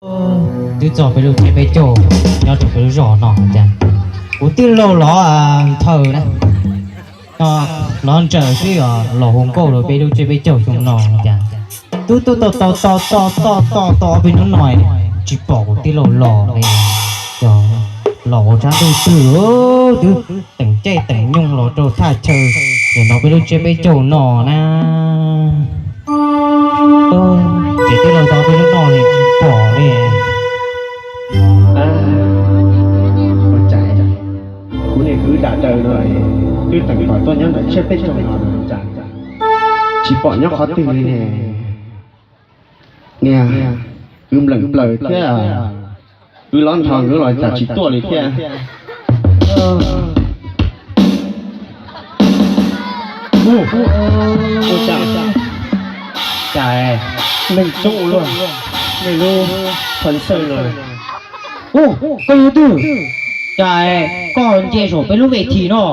Twb txog peb lub tsiab peb caug nyob rau peb lub zos no cas kuv tij laug los nthaws na, los ntsaws xwb os, los hu nkauj rau peb lub tsiab peb caug xyoo no cas twb tuaj tau tau tau tau tau tau ob peb hnub no tsis pom kuv tij laug los li. Los ua tsav ntuj twg twb teem caij teem nyoog los rau thaj chaw nim no peb lub tsiab peb caug no na. Ces tij laug tau peb lub no li tsis pom li. Ua cas kuv niag kwv dam daws no twb teem pom tuaj nyob ntawm tsiab peb caug no cas tsis pom nyob qhov twg li ne? Niag kwv npleem plaws thiab, kwv lov nthos nkawd los cas tsis tuaj li thiab. Ua cas, cas neeg tub luaj, nej lub phas xawj no. Koj yog twg? Cas koj nce saum peb lub ves thim no?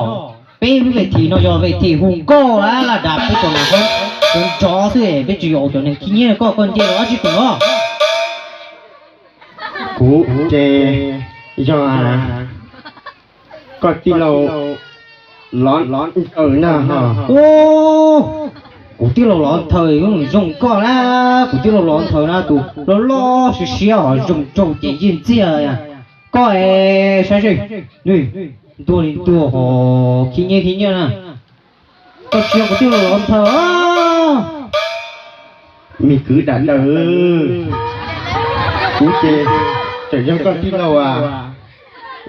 Peb lub ves thim no yog ves thim hu nkauj laj laj dav peb tau na, cov ntsov xwb peb tsis yog cov neeg khib nyiab koj, koj nce los dab tsi tus no? Kuv ces yog koj tij laug lov nthawm na ho. Kuv tij laug lov nthawm zoo zoo koj na, kuv tij laug lov nthawm na tus loj loj siab siab ho zoo nraug ces yij ntxiag. Koj es saib seb, ntuag li ntuag ho khib nyiab khib nyiab na. Koj tsis yog kuv tij laug lov nthawm. Me kwv dam daws, kuv ces tseem yog koj tij laug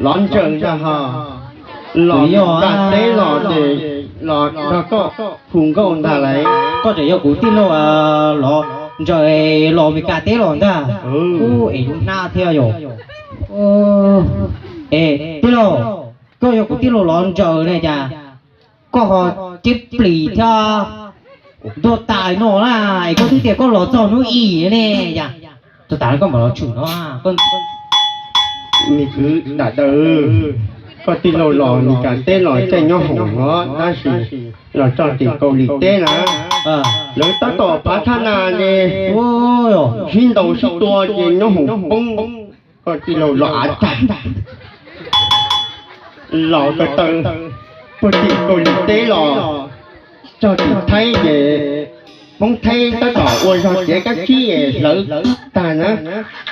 lov nthawm ntag ho. Los Amelikas teb los ces los nrog koj hu nkauj ntag lauj. Koj tseem yog kuv tij laug lov nthawm los Amelikas teb los ntag. Ub, es lub hnab thiab yom. Es tij laug, koj yog kuv tij laug lov nthawm ne cas koj ho ceb plis thiab ntuag tas no na, es koj twb tias koj los txog hnub ib ne, yog txog tas koj mam los tshwm no. Me kwv dam daws, koj tij laug los Amelikas teb los caij nyob hoom no tab sis los txog tim Kaus Lim teb na, lawv tab tom phav thab na ne, sib ntaus sib tua ces nyob hoom poob. Koj tij laug los av tag, los ko taw puag tim Kaus Lim teb los txog tim Thaib ces Hmoob Thaib tab tom ua zog txiav kab tsib es hlawv tag na,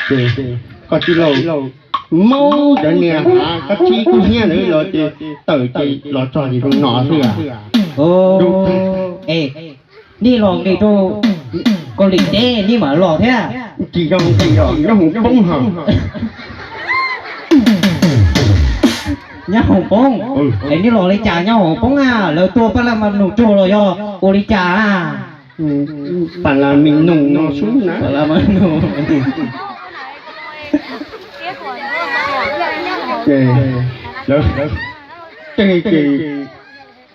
ces koj tij laug maub cov niag hav kab tsib kub hnyiab ntawd los ces tawm ces los txog ces zoo no xwb. Nej los nqis rau Kaus Lim teb nej mam los thiab. Tsis zoo nqis os, nyob hoom poob hos. Nyob hoom poob? Es nej los li cas nyob hoom poob na? Lawv tua paj laj ma nus raug los yog ua li cas na? Paj laj ma nus no xwb na. Tej ces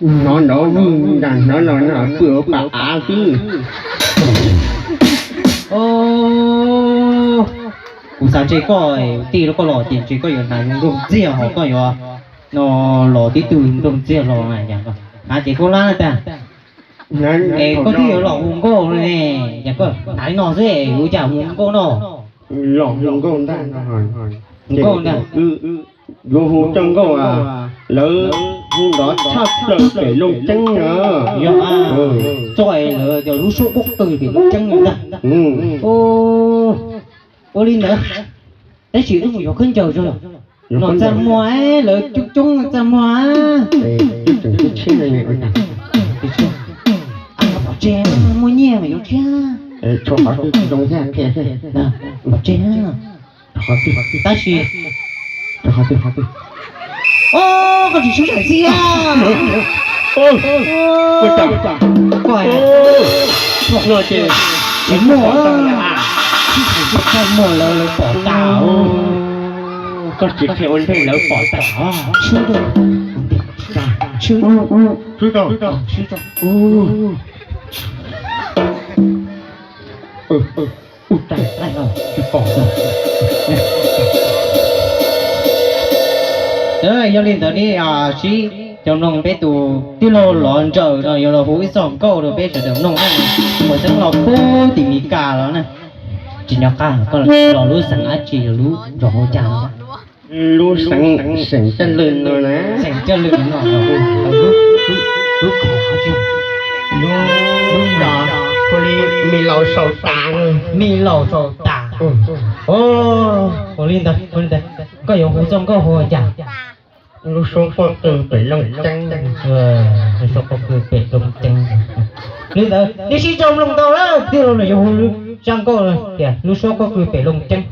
hnov nrov vwj nram hnov no pw ua pam av xwb. Kuv xav ntshe koj tij rau koj los ces ntshe koj yuav hnav nplooj ntxiag ho koj yuav no los tib tug nplooj ntxiag los na, hnav ces khaub hlab na tag. Es koj twb yuav los hu nkauj ne, es koj hnav li no xwb yuav cas hu nkauj no? Los hu nkauj ntag. Hu nkauj ntag. Yuav hu coj nkauj, lawv hu nrov tshaj plaws pem Looj Ceeb na. Yog, txoj es lawv cov lub suab qub qw pem Looj Ceeb ntag. Ua li ntawd, tab sis wb mus yuav khaub ncaws zog. Nom txaj muag, lawv coob coob txaj muag. Pov tseg, muaj nyiaj mas yuav tshiab. Pov tseg, tab sis, o, koj tsis sib zam xij a. Koj, tsis muaj, tsis muaj lawv pom tas. Koj tsis qhia ua ntej lawv pom tas. Yog li ntawd ne, sib cov mloog peb tus tij laug Lov Ntsawm no yuav los hu ib txoj nkauj rau peb sawv daws mloog na, uas tseeb los puag tim Mis Kas los na. Tsis nco qab, koj los lub xeem dab tsi, lub nrog hauv cas no? Lub xeem, xeem Caj Lwm no na. Xeem Caj Lwm no, lub, lub, lub kho dab tsi? Lub, lub no, hu li Me Laus Saum Tas. Me Laus Saum Tas. Ua li ntawd, ua li ntawd, koj yuav hu txoj nkauj hu ua cas? Lub suab quaj qw pem looj ceeb. Lub suab quaj qw pem looj ceeb. Li ntawd nej sib coj mloog tau lawm, tij laug no yuav hu zaj nkauj tias lub suab quaj qw pem looj ceeb.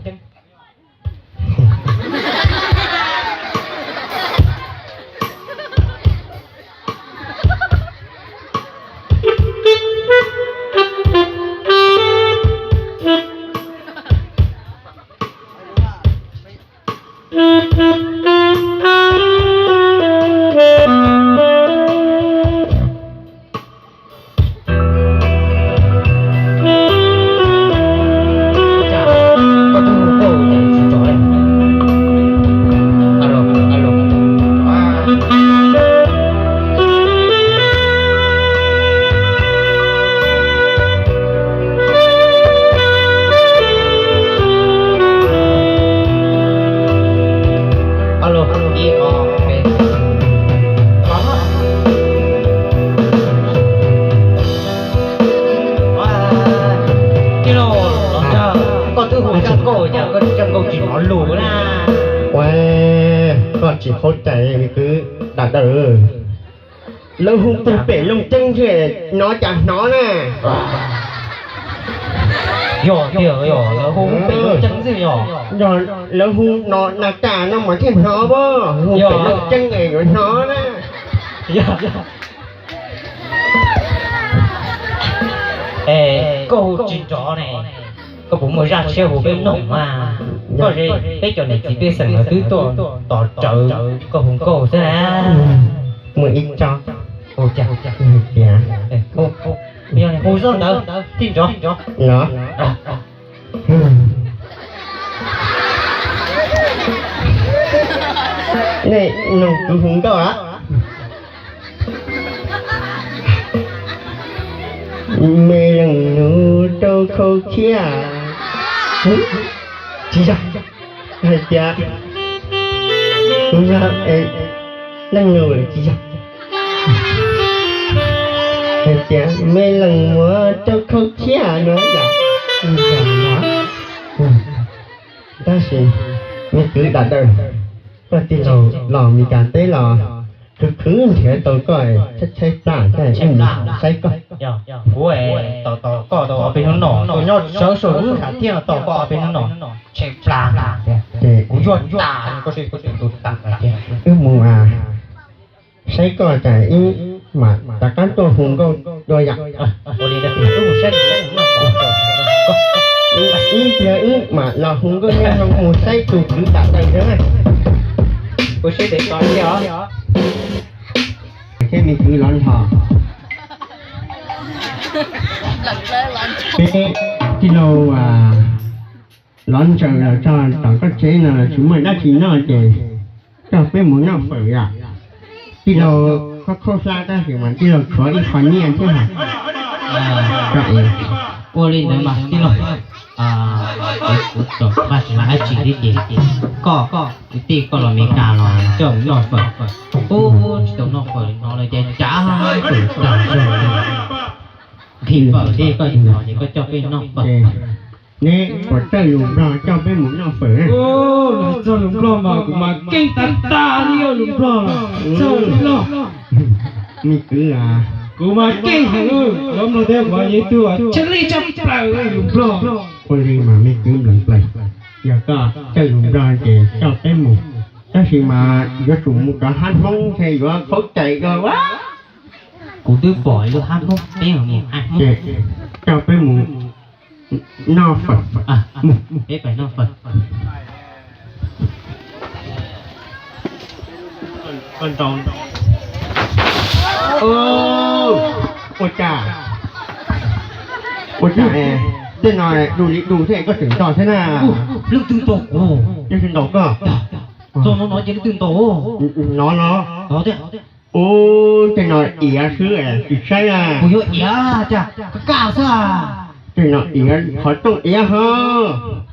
Alo, alo, ib, ob, peb. Tij laug, koj twb hu zaj nkauj cas koj zaj nkauj tsis hnov lus na? Ua, koj tsis paub cai me kwv dam dawm. Lawv hu pem looj ceeb xwb, hnov cas hnov na. Yog tiag, yog lawv hu pem looj ceeb xwb yog. Yog lawv hu no na cas no mas thiaj hnov, hu pem looj ceeb es yuav hnov na. Es koj hu tsis nrov ne, koj puas muaj zaj tshiab hu peb mloog mas? Koj ze peb cov niam txiv pej xeem lawv twb tuaj tos rawv koj hu nkauj xwb na. Muaj ib tsob, hu cas, hu zoj ntawd thiaj nrov. Nej mloog kuv hu nkauj a. Me leej nus rau khau khiab. Tsis yog, hais tias kuv yog leej nus tsis yog. Hais tias me leej muam rau khau khiab no yom. Tab sis me kwv dam dawm, koj tij laug los Meskas teb los khwv khwv nrhiav tau koj, tshaib tshaib plab thiab, wb mus saib koj. Kuv tos tos koj tau ob peb hnub no, koj nyob sawv saum lub sam thiaj tos koj ob peb hnub no, tshaib plab. Ces kuv yuav tas, koj seb koj tus tus tas tiag. Wb mus saib koj cas ib mam rov qab tuaj hu nkauj dua yom. Ib pliag wb mam los hu nkauj nyob zoo mus saib tus kwv dam dawm ntawd na. Kuv seb tes tos thiab os. Thiab me kwv los nrog peb tij laug los ntsaws los txog tom koj tsev no los tsis muaj dab tsi noj ces coj peb mus noj fawm yom. Tij laug khaub khaub hlab tab sis mas tij laug tshuav ib qho nyiaj thiab hos. Ua li ntawd mas tij laug, kuv tsis muaj dab tsi thiab ces koj, kwv tij koj los Meskas los coj mus noj fawm. Ub, tsis tau noj fawm li no lawm ces cav fawm tag zog li. Nqhis fawm thiab koj tus no ces koj coj peb noj fawm. Neb puas txawj lus Nplog coj peb mus noj fawm? Txawj lus Nplog mas kuv mas keej tas tas li os lus Nplog. Txawj lus Nplog. Me kwv, kuv mas keej heev, lus Nplog thiab kuv mas yog ib tug tshaj lij tshaj plaws lus Nplog. Ua li mas me kwv nplees plaws, yog koj txawj lus Nplog ces coj peb mus, tab sis mas yuav tsum mus rau hab Hmoob ntshe yuav khaub cai dua. Kuv twb pom ib lub hab Hmoob, peb mus hab Hmoob. Coj peb mus noj fawm. Peb pais noj fawm. Ua cas, ua cas tej no du li du thiab koj tseem nto thiab na? Leej twg ntaus kuv? Leej twg ntaus koj? Txog no no ces leej twg ntaus? No no. Ub, tej no iav xwb tsis saib a. Kuv yuav iav cas, kaj kaj xwb a. Tej no iav, qhov rooj iav ho.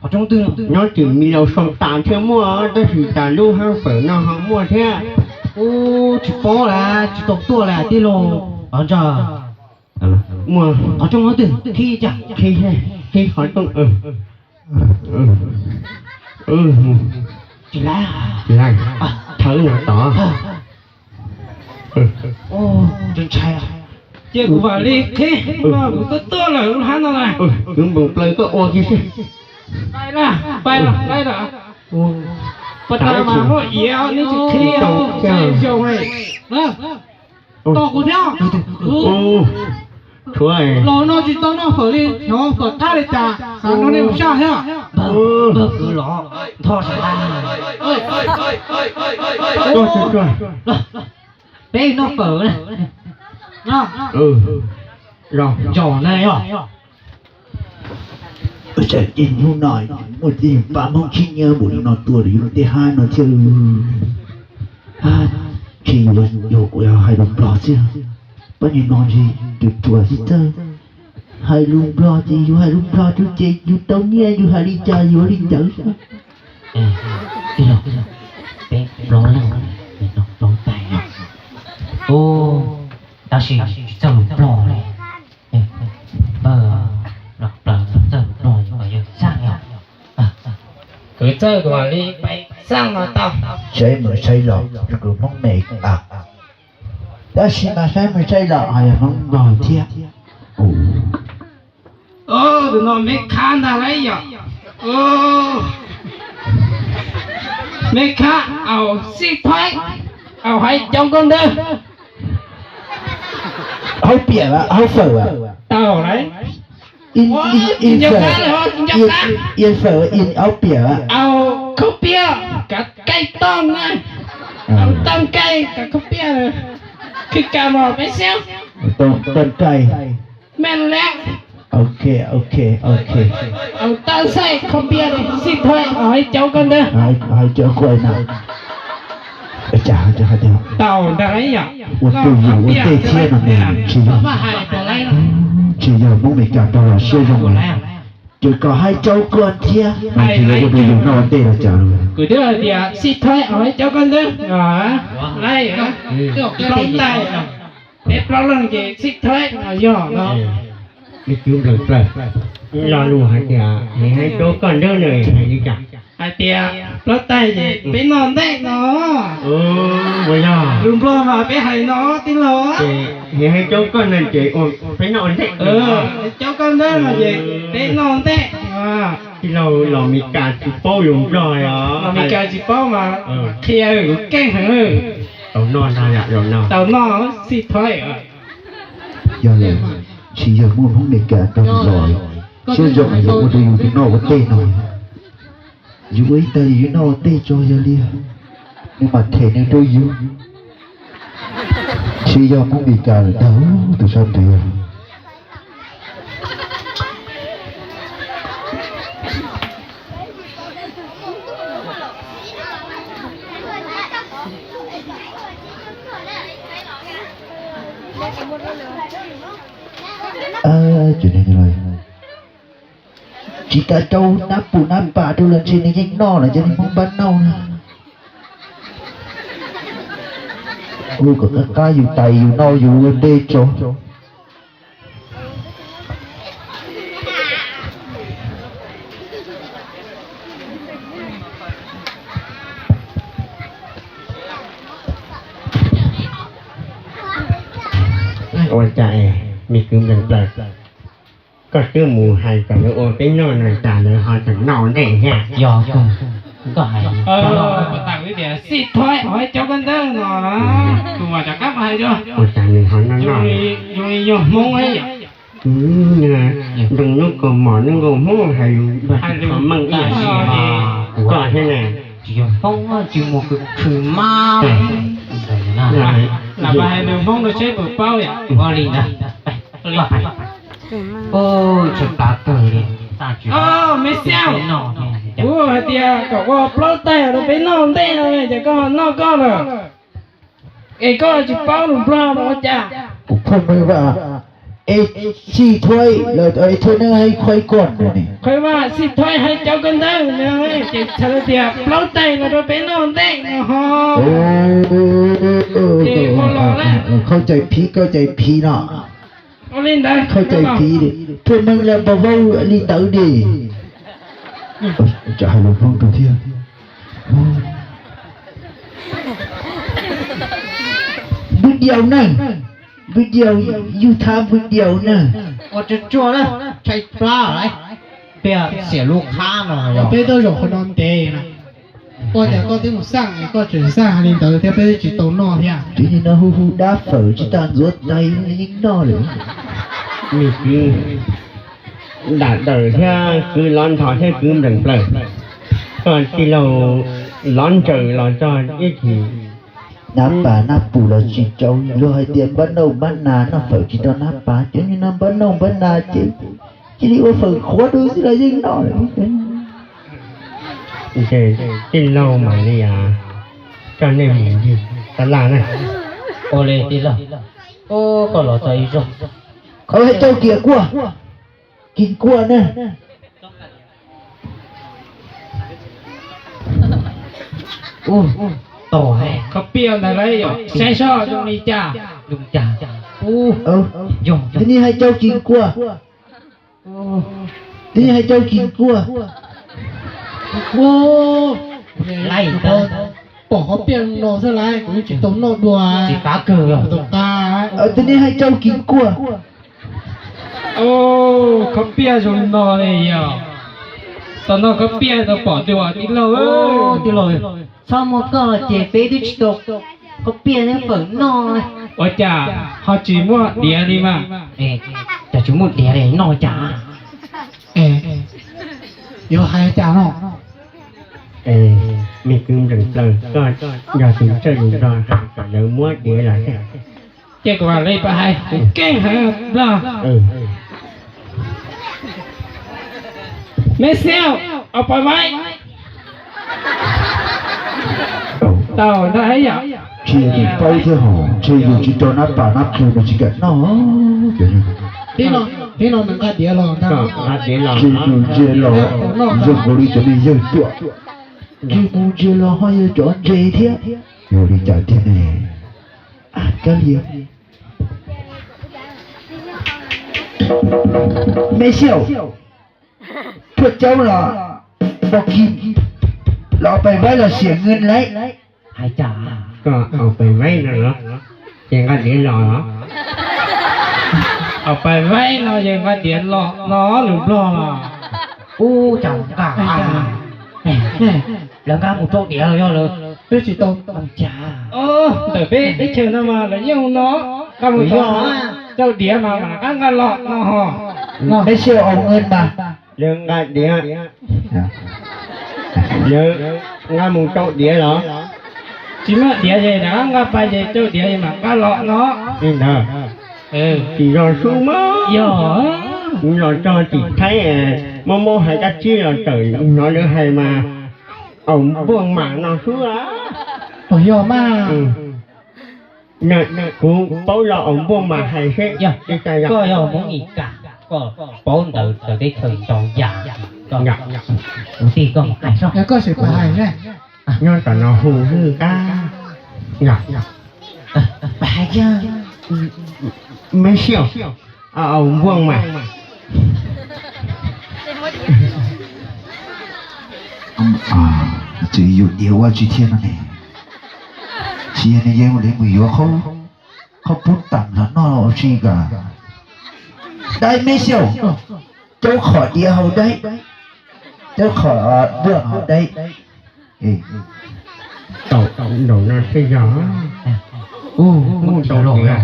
Qhov rooj twg? Nyob tim Mis Laus Sau tas thiaj muaj, tab sis tas lub hab fawm no ho muaj thiab. Ub, tsis paub las, tsis tau tuaj las tij laug. Ntsa, muaj qhov rooj twg? Qhib cas, qhib qhov rooj. Tsis laib, tsis laib, thawb no tod. Ntshai, cia kuv vam li qhib, kuv tuaj tuaj lawm lub hab no na. Kwv Npoos Plaws koj ua kiag seb. Pais lawm, pais lawm, pais lawm. Pas tas mas muaj iav neb tsis qhib, zoo zoo. Tos kuv thiab. Tshuav los no tsis tau noj fawm li, xyov fawm qab li cas, xav nrog nej mus saj thiab. Npawg kwv los nthov sab. Peb noj fawm na. Zos na yog. Ua cas hnub no muaj tej pab Hmoob khib nyiab npaum li no tuaj rau yus tej hab no thiab. Tsis yog kuv hais lus Nplog xwb, pab niag no ntshe tus ruam xwb txawj hais lus Nplog ces yus hais lus Nplog rau ces yus tau nyiaj, yus hais li cas yus ua li ntawd. Tij laug, peb plaub leeg, plaub tais no. Tab sis tsis txawj lus Nplog li. Npawg Plaws txawj lus Nplog, yawg Xaj yog. Kwv txawj kuv mam li pais xaj no tau. Saib mus saib los rau kwv Hmoob Mes Kas, tab sis mas saib mus saib los ho yog Hmoob Nplog thiab. Tus no Mes Khab ntag lauj yom. Mes Khab, au, xij thaib, au, hais cov koj ntawd. Hauv piam, hauv fawm. Tau lauj. In fawm, in hauv piam. Au, khaub piab, kav kaij toj na. Au, toj kaij, kav khaub piab. Khwv kas mos peb xeeb. Toj kaij. Mej lab. Ok, ok, ok. Au, toj xaij khaub piab, xij thaib, hais cov koj ntawd. Hais cov koj na. Tau ntag lauj yom. Ua rau yus ua ntej thiab no ne, tsis yog, tsis yog Hmoob Mes Kas rau los siab zoo lawm. Ces kom hais cov koj thiab no ces yog ua rau yus noj ua ntej los cas. Kuv twb hais tias xij thaib, hais cov koj ntawd. Laib, peb plaub leeg ces xij thaib yog no. Li kwv Npawg Plaws, lo lus hais tias hais cov koj ntawd no hais li cas? Hais tias plaub tais ces peb noj ntej no. Ua yog lus Nplog mas peb hais no tij laug. Ces hais cov koj ntawd ces peb noj ntej. Cov koj ntawd no ces peb noj ntej. Tij laug los Mes Kas tsis paub lus Nplog os. Los Mes Kas tsis paub mas qhia kuv keej heev. Tau noj ntag, tau noj xij thaib. Yog lawm, tsis yog muaj Hmoob Mes Kas rau los, siab zoo yus ua rau yus noj ua ntej no. Yus ua ib tag yus noj ua ntej tso yog li, nws mam them nws rau yus. Tsis yog Hmoob Mes Kas lawm ntag tus sab nraud. Tsis tas rau nab pum nab pam rau los ntshe nws yeej noj lawm cov niag Hmoob npab nauj na. Ua kom qab qab yus tais yus noj yus ua ntej tso. Ua cas me kwv Npawg Plaws, koj twb mus hais kom lawv ua peb noj no cas lawv ho tseem noj ntej thiab? Yog kawg, koj hais, pas tas wb tias xij thaib hais cov koj ntawd no, tus mas rov qab hais dua. Ua cas nws ho noj noj, zoo li yog Hmoob yom. Nrog nub kaus mom nub nkaus Hmoob hais lus meej ib yam li koj thiab na. Tsis yog Hmoob tsis mus khwv khwv mas. Lam pas hais lus Hmoob rau seb puas paub yom. Ua li ntag. Ub, tshaib plab kawg li. Me xiab, kuv hais tias kom ua plaub tais rau peb noj ntej no ces koj ho noj koj lawm. Es koj tsis paub lus Nplog los ua cas? Kuv phooj ywg, Es Xib Thuaib los es Thuaib Neeb hais Khuaib Koj no ne? Khuaib Vaj, Xib Thuaib hais cov ko ntawd no ces txhais tias plaub tais los rau peb noj ntej no ho. Ces ua los na. Khau cai phiv, kau cai phiv no. Ua li ntawd. Khau cai phiv, Thuaib Neeb los npau vauv li ntawd ne. Tsam hais lus Hmoob rau thiab. Video na, video, yus tham video na. Ua tsuag tsuag na, tshai plab lawm. Peb xiam lub qhab no yog peb tuaj zaum qhov no ntev na. Ua cas koj twb mus xaj es koj tseem xaj hais li ntawd thiab peb twb tsis tau noj thiab. Twb nim no hu hu dab fawm tsis tas ntxuav tais yeej noj lawm. Nws kwv dam dawm thiab kwv lov nthos thiab kwv npleem plaws. Koj tij laug lov ntsaws los txog ib chim. Nab pas nab pus los tsis tau, luag hais tias npab nauj npab nas noj fawm tsis tau nab pas, cov niag no npab nauj npab nas ces cia li ua fawm qhuav dua xwb los yeej noj lawm. Ces tij laug mam li coj nej mus ncig tab laj na. Ua li tij laug, koj los txog ib zaug. Koj hais rau Kim Kuaj, Kim Kuaj na. Tau, koj piaj ntawd lauj, yog saib soj zoo li cas, zoo cas. Yog, twb hais rau Kim Kuaj. Twb hais rau Kim Kuaj. Laij, pom qhov piaj no xwb lauj, kuv yeej tsis tau noj dua. Tsis qab kawg. Tsis tau qab. Twb hais rau Kim Kuaj. Khov piaj zoo no li yog. Tau noj khov piaj tau pom dua tij laug. Tij laug, txhob muaj koj ces peb twb tsis tau khov piaj thiab fawm noj. Ua cas ho tsis muaj diav li mas? Cas tsis muaj diav li noj cas? Yuav hais cas no? Me kwv npleem plaws, koj yog tus tsawj tus nrog hais kom lawv muab diav los thiab. Ces kuv vam li pab hais, kuv keej heev Nplog. Me xiab, au pais vaib. Tau ntag yom. Tsis yog tus paub thiab hos, ntshe yus tsis rau nab pas nab phu nws tsis kam noj. Tib no nws nqa diav los ntag. Tsis mus ntsia los zoo nkaus li cov me yawg ruam. Tsis mus ntsia los ho yog cov ntse thiab. Yog li cas tiag ne? Kab lias, me xiab, thuaj caub los npau kis los pais vaib los xiam nws lauj. Hais cas koj au pais vaib no los? Ces nqa diav los los? Au pais vaib no ces nqa diav los no lus Nplog los? Ub, cas nqa, lawv nqa mus rau diav los yog lawv twb tsis tau cas. Ntawm peb teb chaws no mas lawv yeej no nqa mus rau diav mas mam rov qab nqa los no ho. Peb xiab au nws mas. Lawv nqa diav, lawv nqa mus rau diav los? Tsis muaj diav ces rov qab nqa pais ces rau diav mam nqa los no. Li ntawd, tsis yog xwb mas. Yog, kuv los txog tim Thaib, mob mob hais dab tsi los txawm hnov lawv hais mas, au npuaj mas no xwb. Puas yog mas? Kuv paub los au npuaj mas hais seb. Koj yog Hmoob Mes Kas, koj paub ntawv teb chaws ntau yam. Kuv tij koj mus hais seb. Koj sim pab hais seb. Nyob tom no hu hwj kab. Pab hais kiag. Me xiab, au npuaj mas. Tseem yuav diav ua tsi thiab no ne? Tsis yog ne, yeej ua li mus yuav qhov pub tam los noj ua si kas. Dai me xiab, caub qhov diav hauv dai, caub qhov npuaj hauv dai. Tau, nraum no thiaj yog. Mus tau diav.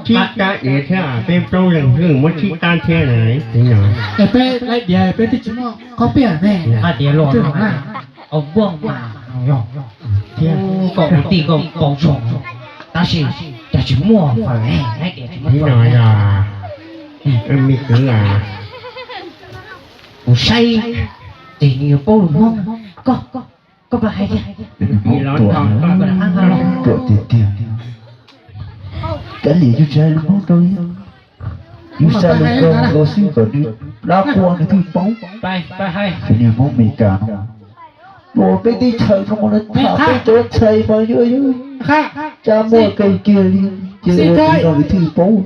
Tsib kab diav thiab, peb plaub leeg xwb muab tsib kab thiab na. Peb laib diav peb twb tsis muaj qhov piaj ne. Nqa diav los, au npuaj mas. Koj ua tij koj paub zoo, tab sis cas tsis muaj fawm ne, laib diav tsis muaj fawm. Me kwv, kuv saib ces nws yuav paub lus Hmoob. Koj, koj pab hais kiag. Ruam tiag tiag. Kav liam, yus tsis hais lus Hmoob rau yus, yus xa lus nkaus nkaus xwb kom nws plab quaj nws thiaj paub. Cov niag Hmoob Meskas no, luag peb teb chaws no mas lawv tham peb cov ntxhais mas yuav yuav tsa muaj kawg kiag li, ces ua li no nws thiaj paub.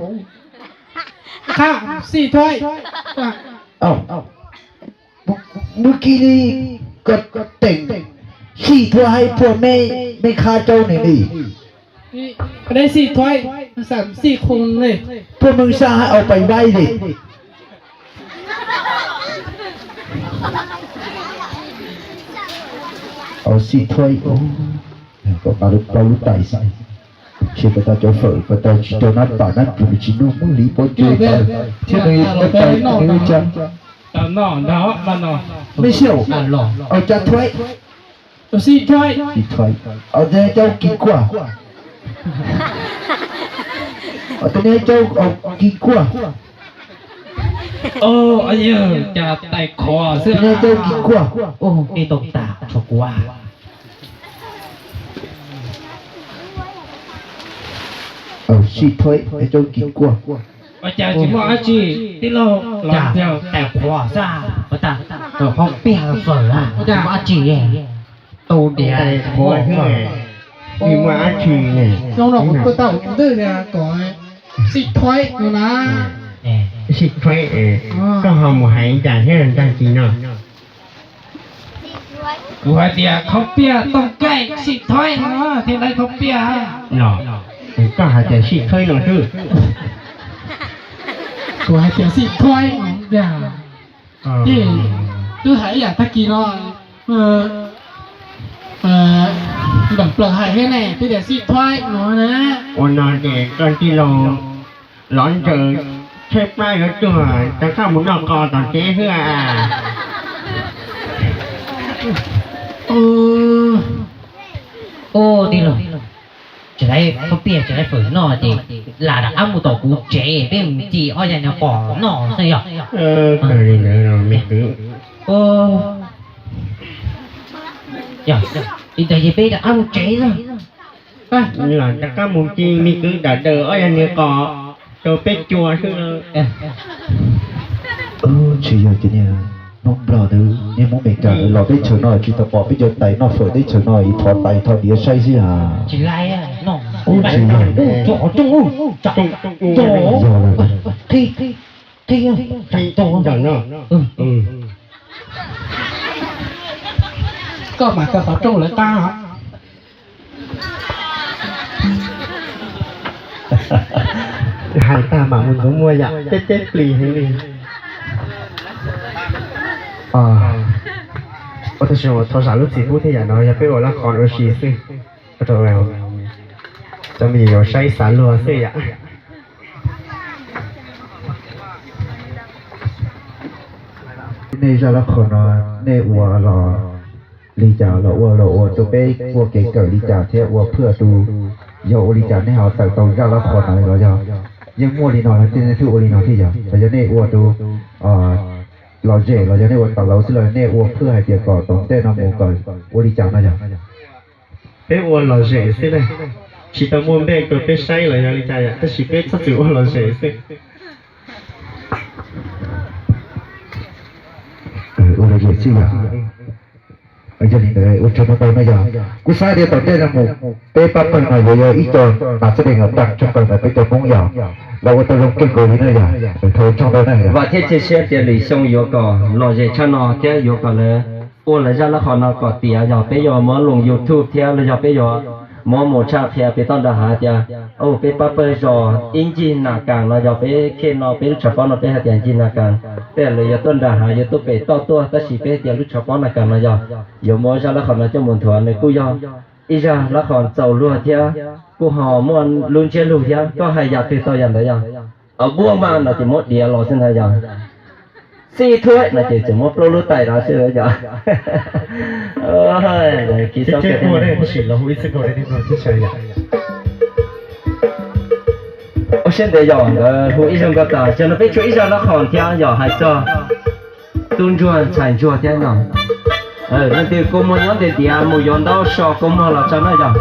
Nws cia li kom teem Xim Thuaib hais phua me, me kha rau nws li. Phua Mws Xas hais aus pais vaib li. Aus Xim Thuaib, kom nqa lub plaub lub tais xwb. Tsis pas tas cov fawm pas tas tsis rau nab pam nab pum tsis nug muab li pob cuv tas, thiab nws nab tais nws tsa. Me xyaum, aus Cas Thuaib. Xim Thuaib, aus Cas Cau Kis Kuaj. Aus Cas Kis Kuaj. Cas tais qhuav xwb, Cas Cau Kis Kuaj. Ej, tau tas tshuav kuv. Xim Thuaib, Cas Cau Kis Kuaj. Ua cas tsis muaj dab tsi, tij laug? Los tias tais qhuav xwb, ua tas, hauv piaj fawm, tsis muaj dab tsi. Tus diav tais qhuav xwb, tsis muaj dab tsi. Zoo no kuv kuj tau ntwj tias kom Xim Thuaib no na. Xim Thuaib, koj ho mus hais cas thiab ntag kis no? Kuv hais tias khaub piaj tooj kaij Xim Thuaib no thiaj dai khaub piaj. Koj hais tias Xim Thuaib no xwb. Kuv hais tias Xim Thuaib no tiag. Twb hais ib yam tag kis no, npam plaws hais thiab ne, twb tias Xim Thuaib no na. Ua no ces koj tij laug lov ntsaws tshaib plab yuav tuag, rov qab mus noj qos tom tsev xwb. Ua tij laug, tsis laiv khaub piaj tsis laiv fawm noj ces lam rov qab mus tom kuv tsev, peb mus ci ob yag niag qos noj xwb yog. Li ntawd los me kwv, yog li ntawd ces peb rov qab mus tsev xwb. Lam rov qab mus ci me kwv dam daws ob yag niag qos rau peb cua xwb. Tsis yog cov niag Hmoob Nplog ntawd, niag Hmoob Meskas ntawd los teb chaws no tsis tau pom peb cov tais noj fawm teb chaws no es thov tais thov diav saib xwb as. Ub, tsis yog, yog lawm. Koj mas tau qhov rooj lawv qab. Hais tag mam mus ntxuav muag yam ceb ceb plis heev li. Tab sis thov zam lub txim pub thiab yam no yog peb ua lab qhos ua si xwb, cov me nyuam yuav saib xav luag xwb yam. Nej zaj lab qhos no nej ua los li cas los ua los ua rau peb ua kev kawm li cas thiab ua phwj tu, yog ua li cas nej ho tawm tau zaj lab qhos no los yog yeej muaj li no los nej thiaj ua li no thiab yog, los yog nej ua tu lom zem los yog nej ua tas lauv xwb los nej ua phwj hais tias kom tom ntej no mus kom ua li cas no yog. Peb ua lom zem xwb na, tsis tau muaj npej rau peb saib los yog li cas yom, tab sis peb txhob txwm ua lom zem xwb. Ua lom zem xwb yog. Yog li ntawd ua tsaug ntau ntau no yog, kuv xav tias tom ntej no mus peb pab pawg no yuav yog ib co nas txoj dej nas tag tshaj plaws ntawm peb cov Hmoob yog, los ua tau zoo kawg nkaus li na yog. Thov tsaug ntau na yog. Vam thiab cia siab tias lwm xyoo yuav kom lom zem tshaj no thiab yuav kom lawv ua lawv zaj lab qhos no kom tiav yog peb yuav muab loo YouTube thiab los yog peb yuav muab mus tshaj qhia pem toj nram hav tias, peb pab pawg zos ib ncig nas kas no yog peb khej no peb lub tshav pob no peb hais tias ncig nas kas, tej lawv yuav tuaj nram hav yuav tuaj pem toj tuaj tab sis peb hais tias lub tshav pob nas kas no yog, yuav muab zaj lab qhos no coj mus nthuav nws kuj yog ib zaj lab qhos txaus luag thiab kuj ho muaj lub ntsiab lus thiab koj hais yam twg tau yam ntawd yog. Npuaj mas no ces muab diav los xwb ntag yog. Xij thuaib no ces tseem muab plaub lub tais los xwb yog. Ua siab ntev yog nkawd hu ib zaug nkauj tas, yog no peb tshuav ib zaj lab qhos thiab yog hais txog tub ntsuag ntxhais ntsuag thiab no. Leej twg kua muag nyob ntiav ntiav mus yuav ntaub so kua muag los tso na yog.